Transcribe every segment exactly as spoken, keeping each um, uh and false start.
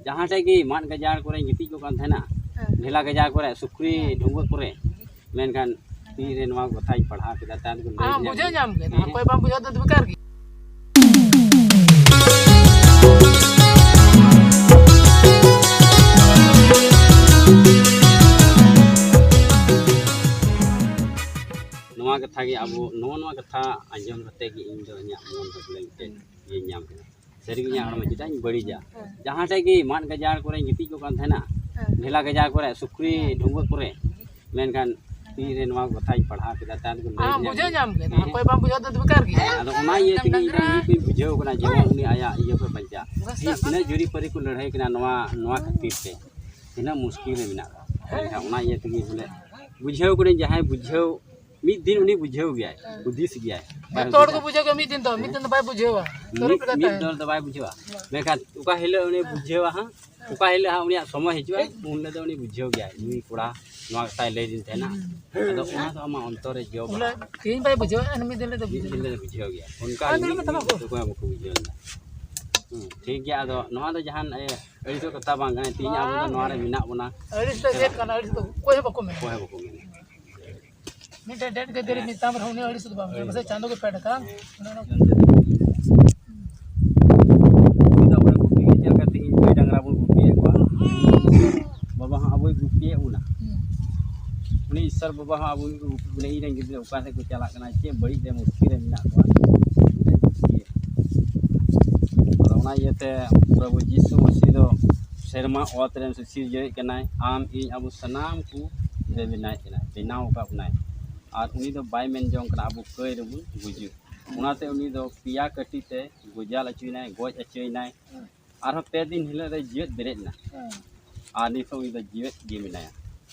ᱡᱟᱦᱟᱸ ᱴᱷᱮᱡ ᱜᱮ ᱢᱟᱫ ᱜᱟᱡᱟᱲ ᱠᱚᱨᱮᱧ ᱜᱤᱛᱤᱡ ᱠᱚᱜ ᱠᱟᱱ ᱛᱟᱦᱮᱱᱟ, ᱦᱮᱸ᱾ ᱰᱷᱮᱞᱟ ᱜᱟᱡᱟᱲ ᱠᱚᱨᱮ, ᱥᱩᱠᱨᱤ ᱰᱷᱩᱝᱜᱟᱹ ᱠᱚᱨᱮ, ᱢᱮᱱᱠᱷᱟᱱ ᱛᱤᱨᱮ ᱱᱚᱣᱟ ᱠᱟᱛᱷᱟᱧ ᱯᱟᱲᱦᱟᱣ ᱠᱮᱫᱟ, ᱛᱟᱭᱚᱢ ᱛᱮᱠᱚ ᱞᱟᱹᱭ ᱟᱢ ᱧᱟᱢ ᱵᱩᱡᱷᱟᱹᱣ ᱠᱮᱫᱟ᱾ ᱧᱟᱢ ᱠᱮᱫᱟ, ᱦᱮᱸ᱾ ᱚᱠᱚᱭ ᱵᱟᱢ ᱵᱩᱡᱷᱟᱹᱣ ᱫᱚ ᱵᱮᱠᱟᱨ ᱜᱮ᱾ ᱱᱚᱣᱟ ᱠᱟᱛᱷᱟ ᱜᱮ ᱟᱵᱚ, ᱱᱚᱜᱼᱚ ᱱᱚᱣᱟ ᱠᱟᱛᱷᱟ ᱟᱸᱡᱚᱢ ᱠᱟᱛᱮ ᱜᱮ ᱤᱧ ᱫᱚ ᱤᱧᱟᱹᱜ ᱢᱚᱱ ᱫᱚ ᱵᱚᱞᱮ ᱢᱤᱫᱴᱮᱱ ᱤᱭᱟᱹᱧ ᱧᱟᱢ ᱠᱮᱫᱟ᱾ ᱥᱟᱹᱨᱤ ᱜᱮ ᱤᱧᱟᱹᱜ ᱦᱚᱲᱢᱚ ᱪᱮᱫᱟᱜ ᱤᱧ ᱵᱟᱹᱲᱤᱡᱟ? ᱦᱮᱸ᱾ ᱡᱟᱦᱟᱸ ᱴᱷᱮᱡ ᱜᱮ ᱢᱟᱫ ᱜᱟᱡᱟᱲ ᱠᱚᱨᱮᱧ ᱜᱤᱛᱤᱡ ᱠᱚᱜ ᱠᱟᱱ ᱛᱟᱦᱮᱱᱟ, ᱦᱮᱸ᱾ ᱰᱷᱮᱞᱟ ᱜᱟᱡᱟᱲ ᱠᱚᱨᱮ, ᱥᱩᱠᱨᱤ ᱰᱷᱩᱝᱜᱟᱹ ᱠᱚᱨᱮ, ᱢᱮᱱᱠᱷᱟᱱ ᱛᱤᱨᱮ ᱱᱚᱣᱟ ᱠᱟᱛᱷᱟᱧ ᱯᱟᱲᱦᱟᱣ ᱠᱮᱫᱟ, ᱛᱟᱭᱚᱢ ᱛᱮᱠᱚ ᱞᱟᱹᱭ ᱟᱢ ᱧᱟᱢ ᱵᱩᱡᱷᱟᱹᱣ ᱠᱮᱫᱟ᱾ ᱧᱟᱢ ᱠᱮᱫᱟ, ᱦᱮᱸ᱾ ᱚᱠᱚᱭ ᱵᱟᱢ ᱵᱩᱡᱷᱟᱹᱣ ᱫᱚ ᱵᱮᱠᱟᱨ ᱜᱮ᱾ ᱦᱮᱸ, ᱟᱫᱚ ᱚᱱᱟ ᱤᱭᱟᱹ ᱛᱮᱜᱮ ᱤᱧ ᱫᱚ ᱱᱤᱛ ᱤᱧ ᱵᱩᱡᱷᱟᱹᱣ ᱠᱟᱱᱟ, ᱡᱮᱢᱚᱱ ᱩᱱᱤ ᱟᱭᱟᱜ ᱤᱭᱟᱹ ᱠᱷᱚᱱ ᱵᱟᱧᱪᱟᱜ᱾ ᱛᱤᱦᱤᱧ ᱛᱤᱱᱟᱹᱜ ᱡᱩᱨᱤ ᱯᱟᱹᱨᱤ ᱠᱚ ᱞᱟᱹᱲᱦᱟᱹᱭ ᱠᱟᱱᱟ ᱱᱚᱣᱟ, ᱱᱚᱣᱟ ᱠᱷᱟᱹᱛᱤᱨ ᱛᱮ, ᱛᱤᱱᱟᱹᱜ ᱢᱩᱥᱠᱤᱞ ᱨᱮ ᱢᱮᱱᱟᱜ ᱠᱚᱣᱟ᱾ ᱢᱮᱱᱠᱷᱟᱱ ᱚᱱᱟ ᱤᱭᱟᱹ ᱛᱮᱜᱮ ᱵᱚᱞᱮ ᱵᱩᱡᱷᱟᱹᱣ ᱠᱟᱹᱱᱟᱹᱧ, ᱡᱟᱦᱟᱸᱭ ᱵᱩᱡᱷᱟᱹᱣ, ᱢᱤᱫ ᱫᱤᱱ ᱩᱱᱤ ᱵᱩᱡᱷᱟᱹᱣ ᱜᱮᱭᱟᱭ, ᱦᱩᱫᱤᱥ ᱜᱮᱭᱟᱭ᱾ ᱡᱚᱛᱚ ᱦᱚᱲ ᱠᱚ ᱵᱩᱡᱷᱟᱹᱣ ᱜᱮᱭᱟ ᱢᱤᱫ ᱫᱤᱱ ᱫᱚ, ᱢᱤᱫ ᱫᱤᱱ ᱫᱚ ᱵᱟᱭ ᱵᱩᱡᱷᱟᱹᱣᱟ᱾ ᱢᱤᱫ, ᱥᱚᱨᱤᱯ ᱞᱮᱠᱟ ᱢᱤᱫ ᱛᱟᱦᱮᱱ᱾ ᱫᱚᱞ ᱫᱚ ᱵᱟᱭ ᱵᱩᱡᱷᱟᱹᱣᱟ᱾ ᱵᱟᱝ᱾ ᱢᱮᱱᱠᱷᱟᱱ ᱚᱠᱟ ᱦᱤᱞᱳᱜ ᱩᱱᱤ ᱵᱩᱡᱷᱟᱹᱣᱟ ᱦᱟᱸᱜ, ᱚᱠᱟ ᱦᱤᱞᱳᱜ ᱦᱟᱸᱜ ᱩᱱᱤᱭᱟᱜ ᱥᱚᱢᱚᱭ ᱦᱤᱡᱩᱜᱼᱟ, ᱩᱱ ᱦᱤᱞᱳᱜ ᱫᱚ ᱩᱱᱤ ᱵᱩᱡᱷᱟᱹᱣ ᱜᱮᱭᱟᱭ, ᱱᱩᱭ ᱠᱚᱲᱟ ᱱᱚᱣᱟ ᱠᱟᱛᱷᱟᱭ ᱞᱟᱹᱭ ᱫᱤᱧ ᱛᱟᱦᱮᱱᱟ᱾ ᱦᱩᱸ᱾ ᱟᱫᱚ ᱚᱱᱟ ᱫᱚ ᱟᱢᱟᱜ ᱚᱱᱛᱚᱨ ᱨᱮ ᱡᱚ ᱵᱚᱞᱮ ᱵᱟᱦᱟᱜᱼᱟ᱾ ᱛᱮᱦᱮᱧ ᱵᱟᱭ ᱵᱩᱡᱷᱟᱹᱣᱟ, ᱮᱱ ᱢᱤᱫ ᱫᱤᱱ ᱦᱤᱞᱳᱜ ᱫᱚ ᱢᱤᱫ ᱵᱩᱡᱷᱟᱹᱣᱟ᱾ ᱫᱤᱱ ᱦᱤᱞᱳᱜ ᱫᱚ ᱵᱩᱡᱷᱟᱹᱣ ᱜᱮᱭᱟ᱾ ᱚᱱᱠᱟ ᱟᱨ ᱢᱤᱫ ᱫᱩᱲᱩᱵ ᱢᱮ, ᱛᱟᱢᱟ ᱠᱚ᱾ ᱫᱤᱱ ᱫᱚ ᱚᱠᱚᱭ ᱦᱚᱸ ᱵᱟᱠᱚ ᱵᱩᱡᱷᱟᱹᱣ ᱮᱫᱟ᱾ ᱦᱩᱸ, ᱴᱷᱤᱠ ᱜᱮᱭᱟ᱾ ᱟᱫᱚ ᱱᱚᱣᱟ ᱫᱚ ᱡᱟᱦᱟᱱ, ᱮ, ᱟᱹᱲᱤᱥᱚᱜ ᱠᱟᱛᱷᱟ ᱵᱟᱝ ᱠᱟᱱᱟ᱾ ᱛᱮᱦᱮᱧ ᱟᱵᱚ ᱫᱚ ᱵᱟᱝ᱾ ᱱᱚᱣᱟ ᱨᱮ ᱢᱮᱱᱟᱜ ᱵᱚᱱᱟ᱾ ᱟᱹᱲᱤᱥ ᱫᱚ ᱪᱮᱫ ᱠᱟᱱᱟ? ᱟᱹᱲᱤᱥ ᱫᱚ ᱚᱠᱚᱭ ᱦᱚᱸ ᱵᱟᱠᱚ ᱢᱮᱱᱟ᱾ ᱚᱠᱚᱭ ᱦᱚᱸ ᱵᱟᱠᱚ ᱢᱮᱱᱟ᱾ ᱢᱤᱫᱴᱮᱱ ᱰᱮᱰ ᱜᱤᱫᱽᱨᱟᱹ ᱢᱮᱛᱟᱢ ᱨᱮᱦᱚᱸ ᱩᱱᱤ ᱟᱹᱲᱤᱥ ᱫᱚ ᱵᱟᱝ ᱵᱩᱡᱷᱟᱹᱣᱟ᱾ ᱯᱟᱥᱮᱡ ᱪᱟᱸᱫᱚ ᱜᱮ ᱯᱷᱮᱰ ᱟᱠᱟᱱ᱾ ᱩᱱᱤ ᱫᱚ ᱟᱵᱚᱨᱮᱱ ᱜᱩᱯᱤ ᱜᱮ ᱪᱮᱫ ᱞᱮᱠᱟ ᱛᱮᱦᱤᱧ ᱜᱟᱹᱭ ᱰᱟᱝᱨᱟ ᱵᱚᱱ ᱜᱩᱯᱤᱭᱮᱫ ᱠᱚᱣᱟ, ᱵᱟᱵᱟ ᱦᱚᱸ ᱟᱵᱚᱭ ᱜᱩᱯᱤᱭᱮᱫ ᱵᱚᱱᱟ᱾ ᱦᱩᱸ᱾ ᱩᱱᱤ ᱤᱥᱥᱚᱨ ᱵᱟᱵᱟ ᱦᱚᱸ ᱟᱵᱚ ᱜᱮ ᱜᱩᱯᱤ ᱵᱚᱱᱟ᱾ ᱤᱧ ᱨᱮᱱ ᱜᱤᱫᱽᱨᱟᱹ ᱚᱠᱟ ᱥᱮᱫ ᱠᱚ ᱪᱟᱞᱟᱜ ᱠᱟᱱᱟ, ᱪᱮᱫ ᱵᱟᱹᱲᱤᱡ ᱨᱮ ᱢᱩᱥᱠᱤᱞ ᱨᱮ ᱢᱮᱱᱟᱜ ᱠᱚᱣᱟ, ᱟᱫᱚ ᱚᱱᱟ ᱤᱭᱟᱹᱛᱮ ᱯᱨᱚᱵᱷᱩ ᱡᱤᱥᱩ ᱢᱟᱹᱥᱤ ᱫᱚ ᱥᱮᱨᱢᱟ ᱚᱛ ᱨᱮᱱ ᱥᱤᱨᱡᱟᱹᱣᱤᱡ ᱠᱟᱱᱟᱭ᱾ ᱟᱢ, ᱤᱧ, ᱟᱵᱚ ᱥᱟᱱᱟᱢ ᱠᱚ ᱵᱮᱱᱟᱣᱮᱫ ᱠᱟᱱᱟᱭ, ᱵᱮᱱᱟᱣ ᱟᱠᱟᱫ ᱵᱚᱱᱟᱭ᱾ ᱟᱨ ᱩᱱᱤ ᱫᱚ ᱵᱟᱭ ᱢᱮᱱ ᱡᱚᱝ ᱠᱟᱱᱟ ᱟᱵᱚ ᱠᱟᱹᱭ ᱨᱮᱵᱚᱱ ᱜᱩᱡᱩᱜ᱾ ᱚᱱᱟᱛᱮ ᱩᱱᱤ ᱫᱚ ᱯᱮᱭᱟ ᱠᱟᱹᱴᱤ ᱛᱮ ᱜᱚᱡᱟᱞ ᱦᱚᱪᱚᱭᱮᱱᱟᱭ, ᱜᱚᱡ ᱦᱚᱪᱚᱭᱮᱱᱟᱭ᱾ ᱟᱨᱦᱚᱸ ᱯᱮ ᱫᱤᱱ ᱦᱤᱞᱳᱜ ᱨᱮ ᱡᱤᱣᱮᱫ ᱵᱮᱨᱮᱫ ᱮᱱᱟ᱾ ᱦᱮᱸ᱾ ᱟᱨ ᱱᱤᱛ ᱦᱚᱸ ᱩᱱᱤ ᱫᱚ ᱡᱤᱣᱮᱫ ᱜᱮ ᱢᱮᱱᱟᱭᱟ᱾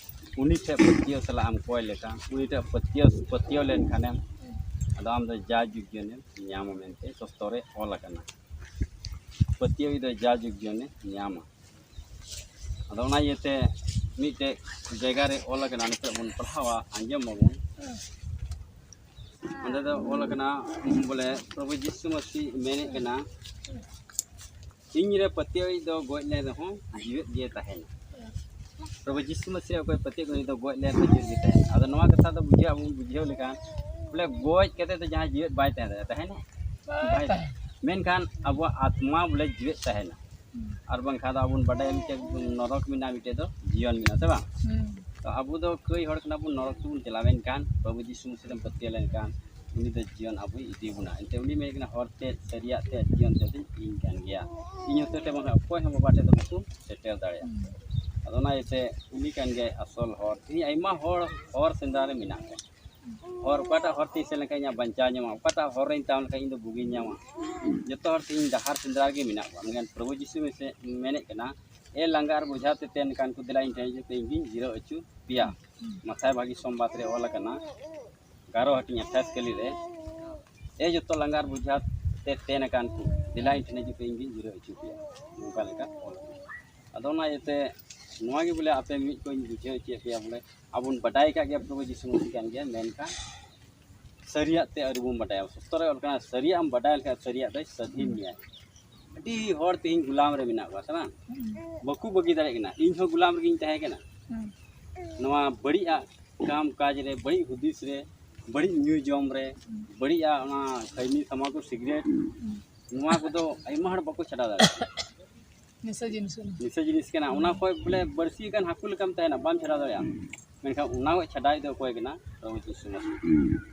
ᱩᱱᱤ ᱴᱷᱮᱱ ᱯᱟᱹᱛᱭᱟᱹᱣ ᱥᱟᱞᱟᱜ ᱮᱢ ᱠᱚᱭ ᱞᱮᱠᱷᱟᱱ, ᱩᱱᱤ ᱴᱷᱮᱱ ᱯᱟᱹᱛᱭᱟᱹᱣ, ᱯᱟᱹᱛᱭᱟᱹᱣ ᱞᱮᱱᱠᱷᱟᱱᱮᱢ, ᱦᱮᱸ᱾ ᱟᱫᱚ ᱟᱢ ᱫᱚ ᱡᱟ ᱡᱩᱜᱽ ᱡᱤᱭᱚᱱᱮᱢ ᱧᱟᱢᱟ ᱢᱮᱱᱛᱮ ᱥᱚᱥᱛᱚ ᱨᱮ ᱚᱞ ᱟᱠᱟᱱᱟ᱾ ᱯᱟᱹᱛᱭᱟᱹᱣ ᱫᱚ ᱡᱟ ᱡᱩᱜᱽ ᱡᱤᱭᱚᱱᱮ ᱧᱟᱢᱟ᱾ ᱟᱫᱚ ᱚᱱᱟ ᱤᱭᱟᱹᱛᱮ ᱢᱤᱫᱴᱮᱡ ᱡᱟᱭᱜᱟ ᱨᱮ ᱚᱞ ᱟᱠᱟᱱᱟ, ᱱᱤᱛᱚᱜ ᱵᱚᱱ ᱯᱟᱲᱦᱟᱣᱟ, ᱟᱸᱡᱚᱢ ᱟᱵᱚᱱ᱾ ᱦᱮᱸ᱾ ᱚᱸᱰᱮ ᱫᱚ ᱚᱞ ᱟᱠᱟᱱᱟ, ᱵᱚᱞᱮ, ᱯᱨᱚᱵᱷᱩ ᱡᱤᱥᱩ ᱢᱟᱹᱥᱤ ᱢᱮᱱᱮᱫ ᱠᱟᱱᱟ, ᱤᱧ ᱨᱮ ᱯᱟᱹᱛᱭᱟᱹᱣᱤᱡ ᱫᱚ ᱜᱚᱡ ᱞᱮᱱ ᱨᱮᱦᱚᱸ ᱡᱤᱣᱮᱫ ᱜᱮ ᱛᱟᱦᱮᱱᱟ᱾ ᱯᱨᱚᱵᱷᱩ ᱡᱤᱥᱩ ᱢᱟᱹᱥᱤ ᱨᱮ ᱚᱠᱚᱭ ᱯᱟᱹᱛᱭᱟᱹᱣ ᱩᱱᱤ ᱫᱚ ᱜᱚᱡ ᱞᱮᱱ ᱨᱮᱦᱚᱸ ᱡᱤᱣᱮᱫ ᱜᱮ ᱛᱟᱦᱮᱱᱟ᱾ ᱟᱫᱚ ᱱᱚᱣᱟ ᱠᱟᱛᱷᱟ ᱫᱚ ᱵᱩᱡᱷᱟᱹᱣ, ᱟᱵᱚ ᱵᱚᱱ ᱵᱩᱡᱷᱟᱹᱣ ᱞᱮᱠᱷᱟᱱ ᱵᱚᱞᱮ ᱜᱚᱡ ᱠᱟᱛᱮ ᱫᱚ ᱡᱟᱦᱟᱸᱭ ᱡᱤᱣᱮᱫ ᱵᱟᱭ ᱛᱟᱦᱮᱸ ᱫᱟᱲᱮᱭᱟᱜᱼᱟ, ᱛᱟᱦᱮᱱᱟ? ᱵᱟᱭ ᱛᱟᱦᱮᱱᱟ᱾ ᱢᱮᱱᱠᱷᱟᱱ ᱟᱵᱚᱣᱟᱜ ᱟᱛᱢᱟ ᱵᱚᱞᱮ ᱡᱤᱣᱮᱫ ᱛᱟᱦᱮᱱᱟ᱾ ᱟᱨ ᱵᱟᱝᱠᱷᱟᱱ ᱫᱚ ᱟᱵᱚ ᱵᱚᱱ ᱵᱟᱰᱟᱭᱟ ᱢᱤᱫᱴᱮᱡ ᱱᱚᱨᱚᱠ ᱢᱮᱱᱟᱜᱼᱟ, ᱢᱤᱫᱴᱮᱡ ᱫᱚ ᱡᱤᱭᱚᱱ ᱢᱮᱱᱟᱜᱼᱟ, ᱥᱮ ᱵᱟᱝ? ᱛᱚ ᱟᱵᱚ ᱫᱚ ᱠᱟᱹᱭ ᱦᱚᱲ ᱠᱟᱱᱟ ᱵᱚᱱ, ᱱᱚᱨᱚᱠ ᱛᱮᱵᱚᱱ ᱪᱟᱞᱟᱣ ᱮᱱ ᱠᱷᱟᱱ ᱯᱨᱚᱵᱷᱩ ᱡᱤᱥᱩ ᱢᱟᱹᱥᱤ ᱨᱮᱢ ᱯᱟᱹᱛᱭᱟᱹᱣ ᱞᱮᱱᱠᱷᱟᱱ ᱩᱱᱤ ᱫᱚ ᱡᱤᱭᱚᱱ ᱟᱵᱚᱭ ᱤᱫᱤ ᱵᱚᱱᱟ᱾ ᱮᱱᱛᱮ ᱩᱱᱤ ᱢᱮᱱ ᱠᱟᱱᱟ, "ᱦᱚᱨ ᱛᱮ, ᱥᱟᱹᱨᱤᱭᱟᱜ ᱛᱮ, ᱡᱤᱭᱚᱱ ᱛᱮ ᱫᱚ ᱤᱧ ᱠᱟᱱ ᱜᱮᱭᱟ᱾ ᱤᱧ ᱦᱚᱛᱮ ᱛᱮ ᱵᱟᱝᱠᱷᱟᱱ ᱚᱠᱚᱭ ᱦᱚᱸ ᱵᱟᱵᱟ ᱴᱷᱮᱱ ᱫᱚ ᱵᱟᱠᱚ ᱥᱮᱴᱮᱨ ᱫᱟᱲᱮᱭᱟᱜᱼᱟ᱾" ᱟᱫᱚ ᱚᱱᱟ ᱤᱭᱟᱹᱛᱮ ᱩᱱᱤ ᱠᱟᱱ ᱜᱮᱭᱟᱭ ᱟᱥᱚᱞ ᱦᱚᱨ᱾ ᱛᱮᱦᱮᱧ ᱟᱭᱢᱟ ᱦᱚᱲ ᱦᱚᱨ ᱥᱮᱸᱫᱽᱨᱟ ᱨᱮ ᱢᱮᱱᱟᱜ ᱠᱚᱣᱟ᱾ ᱦᱚᱨ ᱚᱠᱟᱴᱟᱜ ᱦᱚᱨ ᱛᱮ ᱥᱮᱱ ᱞᱮᱱᱠᱷᱟᱱ ᱤᱧᱟᱹᱜ ᱵᱟᱧᱪᱟᱣ ᱧᱟᱢᱚᱜᱼᱟ, ᱚᱠᱟᱴᱟᱜ ᱦᱚᱨ ᱨᱤᱧ ᱛᱟᱲᱟᱢ ᱞᱮᱠᱷᱟᱱ ᱤᱧ ᱫᱚ ᱵᱩᱜᱤᱧ ᱧᱟᱢᱟ᱾ ᱡᱚᱛᱚ ᱦᱚᱲ ᱛᱮᱦᱮᱧ ᱰᱟᱦᱟᱨ ᱥᱮᱸᱫᱽᱨᱟ ᱨᱮᱜᱮ ᱢᱮᱱᱟᱜ ᱠᱚᱣᱟ᱾ ᱢᱮᱱᱠᱷᱟᱱ ᱯᱨᱚᱵᱷᱩ ᱡᱤᱥᱩ ᱢᱮᱥᱮ ᱢᱮᱱᱮᱫ ᱠᱟᱱᱟ, "ᱮ ᱞᱟᱸᱜᱟ ᱟᱨ ᱵᱚᱡᱷᱟ ᱛᱮ ᱛᱮᱱ ᱟᱠᱟᱱ ᱠᱚ, ᱫᱮᱞᱟ ᱤᱧ ᱴᱷᱮᱱ ᱦᱤᱡᱩᱜ ᱯᱮ, ᱤᱧ ᱜᱤᱧ ᱡᱤᱨᱟᱹᱣ ᱦᱚᱪᱚ ᱯᱮᱭᱟ᱾" ᱢᱟᱛᱷᱟᱭ ᱵᱷᱟᱹᱜᱤ ᱥᱳᱢᱵᱟᱫ ᱨᱮ ᱚᱞ ᱟᱠᱟᱱᱟ, ᱮᱜᱟᱨᱚ ᱦᱟᱹᱴᱤᱧ ᱟᱴᱷᱟᱥ ᱠᱟᱹᱞᱤ ᱨᱮ, "ᱮ ᱡᱚᱛᱚ ᱞᱟᱸᱜᱟ ᱟᱨ ᱵᱚᱡᱷᱟ ᱛᱮ ᱛᱮᱱ ᱟᱠᱟᱱ ᱠᱚ, ᱫᱮᱞᱟ ᱤᱧ ᱴᱷᱮᱱ ᱦᱤᱡᱩᱜ ᱯᱮ, ᱤᱧ ᱜᱤᱧ ᱡᱤᱨᱟᱹᱣ ᱦᱚᱪᱚ ᱯᱮᱭᱟ᱾" ᱱᱚᱝᱠᱟ ᱞᱮᱠᱟ ᱚᱞ ᱟᱠᱟᱱᱟ᱾ ᱟᱫᱚ ᱚᱱᱟ ᱤᱭᱟᱹᱛᱮ ᱱᱚᱣᱟ ᱜᱮ ᱵᱚᱞᱮ ᱟᱯᱮ ᱢᱤᱫ ᱠᱚᱧ ᱵᱩᱡᱷᱟᱹᱣ ᱦᱚᱪᱚᱭᱮᱫ ᱯᱮᱭᱟ, ᱵᱚᱞᱮ ᱟᱵᱚ ᱵᱚᱱ ᱵᱟᱰᱟᱭ ᱟᱠᱟᱫ ᱜᱮᱭᱟ ᱯᱨᱚᱵᱷᱩ ᱡᱤᱥᱩ ᱢᱟᱹᱥᱤ ᱠᱟᱱ ᱜᱮᱭᱟ, ᱢᱮᱱᱠᱷᱟᱱ ᱥᱟᱹᱨᱤᱭᱟᱜ ᱛᱮ ᱟᱹᱣᱨᱤ ᱵᱚᱱ ᱵᱟᱰᱟᱭᱟ᱾ ᱥᱚᱥᱛᱚ ᱨᱮ ᱚᱞ ᱠᱟᱱᱟ, ᱥᱟᱹᱨᱤᱭᱟᱜ ᱮᱢ ᱵᱟᱰᱟᱭ ᱞᱮᱠᱷᱟᱱ ᱥᱟᱹᱨᱤᱭᱟᱜ ᱫᱚᱭ ᱥᱟᱹᱫᱷᱤᱱ ᱢᱮᱭᱟ᱾ ᱟᱹᱰᱤ ᱦᱚᱲ ᱛᱮᱦᱮᱧ ᱜᱩᱞᱟᱢ ᱨᱮ ᱢᱮᱱᱟᱜ ᱠᱚᱣᱟ, ᱥᱮ ᱵᱟᱝ? ᱵᱟᱠᱚ ᱵᱟᱹᱜᱤ ᱫᱟᱲᱮᱭᱟᱜ ᱠᱟᱱᱟ᱾ ᱤᱧ ᱦᱚᱸ ᱜᱩᱞᱟᱢ ᱨᱮᱜᱮᱧ ᱛᱟᱦᱮᱸ ᱠᱟᱱᱟ᱾ ᱱᱚᱣᱟ ᱵᱟᱹᱲᱤᱡ ᱟᱜ ᱠᱟᱢ ᱠᱟᱡᱽ ᱨᱮ, ᱵᱟᱹᱲᱤᱡ ᱦᱩᱫᱤᱥ ᱨᱮ, ᱵᱟᱹᱲᱤᱡ ᱧᱩ ᱡᱚᱢ ᱨᱮ, ᱵᱟᱹᱲᱤᱡ ᱟᱜ ᱚᱱᱟ ᱠᱷᱟᱹᱭᱱᱤ, ᱛᱷᱟᱢᱟᱠᱩᱨ, ᱥᱤᱜᱨᱮᱴ, ᱱᱚᱣᱟ ᱠᱚᱫᱚ ᱟᱭᱢᱟ ᱦᱚᱲ ᱵᱟᱠᱚ ᱪᱷᱟᱰᱟᱣ ᱫᱟᱲᱮᱭᱟᱜ ᱠᱟᱱᱟ᱾ ᱱᱤᱥᱟᱹ ᱡᱤᱱᱤᱥ ᱠᱟᱱᱟ᱾ ᱱᱤᱥᱟᱹ ᱡᱤᱱᱤᱥ ᱠᱟᱱᱟ᱾ ᱚᱱᱟ ᱠᱷᱚᱡ ᱵᱚᱞᱮ ᱵᱟᱹᱲᱥᱤ ᱟᱠᱟᱱ ᱦᱟᱹᱠᱩ ᱞᱮᱠᱟᱢ ᱛᱟᱦᱮᱱᱟ, ᱵᱟᱢ ᱪᱷᱟᱰᱟᱣ ᱫᱟᱲᱮᱭᱟᱜᱼᱟ᱾ ᱢᱮᱱᱠᱷᱟᱱ ᱚᱱᱟ ᱠᱷᱚᱡ ᱪᱷᱟᱰᱟᱣᱤᱡ ᱫᱚ ᱚᱠᱚᱭ ᱠᱟᱱᱟ? ᱯᱨᱚᱵᱷᱩ ᱡᱤᱥᱩ ᱢᱟᱹᱥᱤ᱾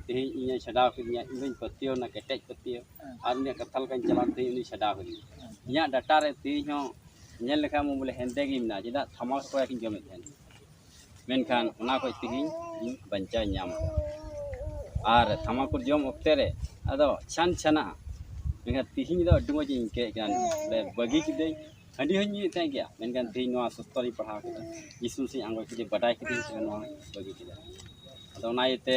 ᱛᱮᱦᱮᱧ ᱤᱧᱮ ᱪᱷᱟᱰᱟᱣ ᱠᱤᱫᱤᱧᱟ, ᱤᱧ ᱫᱚᱧ ᱯᱟᱹᱛᱭᱟᱹᱣ ᱮᱱᱟ, ᱠᱮᱴᱮᱡ ᱯᱟᱹᱛᱭᱟᱹᱣ, ᱟᱨ ᱩᱱᱤᱭᱟᱜ ᱠᱟᱛᱷᱟ ᱞᱮᱠᱟᱧ ᱪᱟᱞᱟᱣ ᱛᱮᱦᱮᱧ ᱩᱱᱤ ᱪᱷᱟᱰᱟᱣ ᱠᱤᱫᱤᱧᱟ᱾ ᱤᱧᱟᱹᱜ ᱰᱟᱴᱟ ᱨᱮ ᱛᱮᱦᱮᱧ ᱦᱚᱸ ᱧᱮᱞ ᱞᱮᱠᱷᱟᱱ ᱢᱟ ᱵᱚᱞᱮ ᱦᱮᱸᱫᱮ ᱜᱮ ᱢᱮᱱᱟᱜᱼᱟ, ᱪᱮᱫᱟᱜ ᱛᱷᱟᱢᱟᱠ ᱠᱚᱭᱟ ᱠᱤᱱ ᱡᱚᱢᱮᱫ ᱛᱟᱦᱮᱱᱟ᱾ ᱢᱮᱱᱠᱷᱟᱱ ᱚᱱᱟ ᱠᱷᱚᱡ ᱛᱮᱦᱮᱧ ᱤᱧ ᱵᱟᱧᱪᱟᱣ ᱤᱧ ᱧᱟᱢ ᱠᱟᱫᱟ᱾ ᱟᱨ ᱛᱷᱟᱢᱟᱠᱩᱨ ᱡᱚᱢ ᱚᱠᱛᱮ ᱨᱮ ᱟᱫᱚ ᱪᱷᱟᱱ ᱪᱷᱟᱱᱟᱜᱼᱟ, ᱢᱮᱱᱠᱷᱟᱱ ᱛᱮᱦᱮᱧ ᱫᱚ ᱟᱹᱰᱤ ᱢᱚᱡᱽ ᱤᱧ ᱟᱹᱭᱠᱟᱹᱣᱮᱫ ᱠᱟᱱ, ᱵᱚᱞᱮ ᱵᱟᱹᱜᱤ ᱠᱤᱫᱟᱹᱧ᱾ ᱦᱟᱺᱰᱤ ᱦᱚᱸᱧ ᱧᱩᱭᱮᱫ ᱛᱟᱦᱮᱸ ᱜᱮᱭᱟ, ᱢᱮᱱᱠᱷᱟᱱ ᱛᱮᱦᱮᱧ ᱱᱚᱣᱟ ᱥᱚᱥᱛᱚ ᱨᱤᱧ ᱯᱟᱲᱦᱟᱣ ᱠᱮᱫᱟ, ᱡᱤᱥᱩ ᱢᱟᱹᱥᱤ ᱟᱸᱜᱚᱪ ᱠᱮᱫᱮ, ᱵᱟᱰᱟᱭ ᱠᱮᱫᱟᱹᱧ, ᱛᱚᱵᱮ ᱱᱚᱣᱟ ᱵᱟᱹᱜᱤ ᱠᱮᱫᱟ᱾ ᱟᱫᱚ ᱚᱱᱟ ᱤᱭᱟᱹᱛᱮ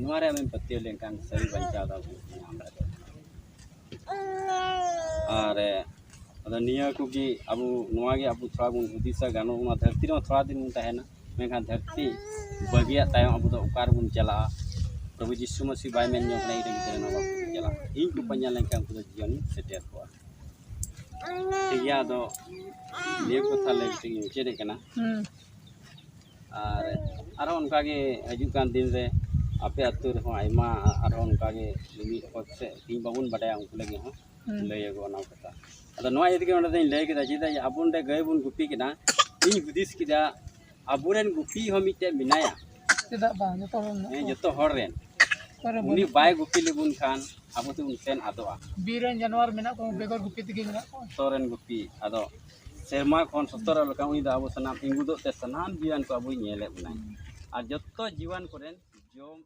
ᱱᱚᱣᱟ ᱨᱮ ᱟᱢᱮᱢ ᱯᱟᱹᱛᱭᱟᱹᱣ ᱞᱮᱱᱠᱷᱟᱱ ᱥᱟᱹᱨᱤ ᱵᱟᱧᱪᱟᱣ ᱫᱚ ᱧᱟᱢ ᱫᱟᱲᱮᱭᱟᱜᱼᱟ᱾ ᱟᱨ ᱟᱫᱚ ᱱᱤᱭᱟᱹ ᱠᱚᱜᱮ ᱟᱵᱚ, ᱱᱚᱣᱟ ᱜᱮ ᱟᱵᱚ ᱛᱷᱚᱲᱟ ᱵᱚᱱ ᱦᱩᱫᱤᱥᱟ, ᱜᱟᱱᱚᱜ, ᱱᱚᱣᱟ ᱫᱷᱟᱹᱨᱛᱤ ᱨᱮᱦᱚᱸ ᱛᱷᱚᱲᱟ ᱫᱤᱱ ᱵᱚᱱ ᱛᱟᱦᱮᱱᱟ, ᱢᱮᱱᱠᱷᱟᱱ ᱫᱷᱟᱹᱨᱛᱤ ᱵᱟᱹᱜᱤᱭᱟᱜ ᱛᱟᱭᱚᱢ ᱟᱵᱚ ᱫᱚ ᱚᱠᱟ ᱨᱮᱵᱚᱱ ᱪᱟᱞᱟᱜᱼᱟ? ᱯᱨᱚᱵᱷᱩ ᱡᱤᱥᱩ ᱢᱟᱹᱥᱤ ᱵᱟᱭ ᱢᱮᱱ ᱧᱚᱜ ᱠᱟᱱᱟ, "ᱤᱧ ᱨᱮᱱ ᱜᱤᱫᱽᱨᱟᱹ ᱱᱚᱣᱟ ᱵᱟᱠᱚ ᱪᱟᱞᱟᱜᱼᱟ", ᱤᱧ ᱠᱚ ᱯᱟᱸᱡᱟ ᱞᱮᱱᱠᱷᱟᱱ ᱩᱱᱠᱩ ᱫᱚ ᱡᱤᱭᱚᱱ ᱥᱮᱴᱮᱨ ᱠᱚᱜᱼᱟ᱾ ᱴᱷᱤᱠ ᱜᱮᱭᱟ, ᱟᱫᱚ ᱱᱤᱭᱟᱹ ᱠᱟᱛᱷᱟ ᱞᱟᱹᱭ ᱠᱟᱛᱮ ᱜᱤᱧ ᱢᱩᱪᱟᱹᱫᱮᱫ ᱠᱟᱱᱟ᱾ ᱦᱩᱸ ᱟᱨ ᱟᱨᱦᱚᱸ ᱚᱱᱠᱟᱜᱮ ᱦᱤᱡᱩᱜ ᱠᱟᱱ ᱫᱤᱱ ᱨᱮ ᱟᱯᱮ ᱟᱹᱛᱩ ᱨᱮᱦᱚᱸ ᱟᱭᱢᱟ ᱟᱨᱦᱚᱸ ᱚᱱᱠᱟᱜᱮ ᱢᱤᱢᱤᱫ ᱚᱠᱚᱭ ᱠᱚᱥᱮᱫ ᱛᱤᱦᱤᱧ ᱵᱟᱵᱚᱱ ᱵᱟᱰᱟᱭᱟ, ᱩᱱᱠᱩ ᱞᱟᱹᱜᱤᱫ ᱦᱚᱸ ᱦᱩᱸ ᱞᱟᱹᱭᱟᱹᱜᱚᱜᱼᱟ ᱚᱱᱟ ᱠᱟᱛᱷᱟ᱾ ᱟᱫᱚ ᱱᱚᱣᱟ ᱤᱫᱤ ᱠᱟᱛᱮ ᱚᱸᱰᱮ ᱫᱚᱧ ᱞᱟᱹᱭ ᱠᱮᱫᱟ, ᱪᱮᱫᱟᱜ ᱟᱵᱚ ᱱᱚᱰᱮ ᱜᱟᱹᱭ ᱵᱚᱱ ᱜᱩᱯᱤ ᱠᱟᱱᱟ, ᱤᱧ ᱦᱩᱫᱤᱥ ᱠᱮᱫᱟ ᱟᱵᱚᱨᱮᱱ ᱜᱩᱯᱤ ᱦᱚᱸ ᱢᱤᱫᱴᱮᱱ ᱢᱮᱱᱟᱭᱟ᱾ ᱪᱮᱫᱟᱜ ᱵᱟᱝ? ᱡᱚᱛᱚ ᱦᱚᱲ ᱢᱮᱱᱟᱜ ᱦᱮᱸ, ᱠᱚᱣᱟ᱾ ᱡᱚᱛᱚ ᱦᱚᱲ ᱨᱮᱱ ᱚᱠᱟᱨᱮ ᱩᱱᱤ ᱵᱟᱹᱱᱩᱜ ᱵᱟᱭ ᱜᱩᱯᱤ ᱞᱮᱵᱚᱱ ᱠᱷᱟᱱ ᱟᱵᱚ ᱫᱚ ᱩᱱᱛᱮᱱ ᱟᱫᱚᱜᱼᱟ᱾ ᱵᱤᱨ ᱨᱮᱱ ᱡᱟᱱᱣᱟᱨ ᱢᱮᱱᱟᱜ ᱠᱚᱣᱟ, ᱵᱮᱜᱚᱨ ᱜᱩᱯᱤ ᱛᱮᱜᱮ ᱢᱮᱱᱟᱜ ᱠᱚᱣᱟ᱾ ᱡᱚᱛᱚ ᱨᱮᱱ ᱜᱩᱯᱤ ᱟᱫᱚ ᱥᱮᱨᱢᱟ ᱠᱷᱚᱱ ᱥᱚᱛᱚᱨ ᱞᱮᱠᱟ ᱩᱱᱤ ᱫᱚ ᱟᱵᱚ ᱥᱟᱱᱟᱢ ᱛᱤᱸᱜᱩ ᱫᱚᱜ ᱛᱮ ᱥᱟᱱᱟᱢ ᱡᱤᱣᱤᱭᱟᱱ ᱠᱚ ᱟᱵᱚᱭ ᱧᱮᱞᱮᱫ ᱵᱚᱱᱟᱭ᱾ ᱟᱨ ᱡᱚᱛᱚ ᱡᱤᱣᱤᱭᱟᱱ ᱠᱚᱨᱮᱱ ᱡᱚᱢ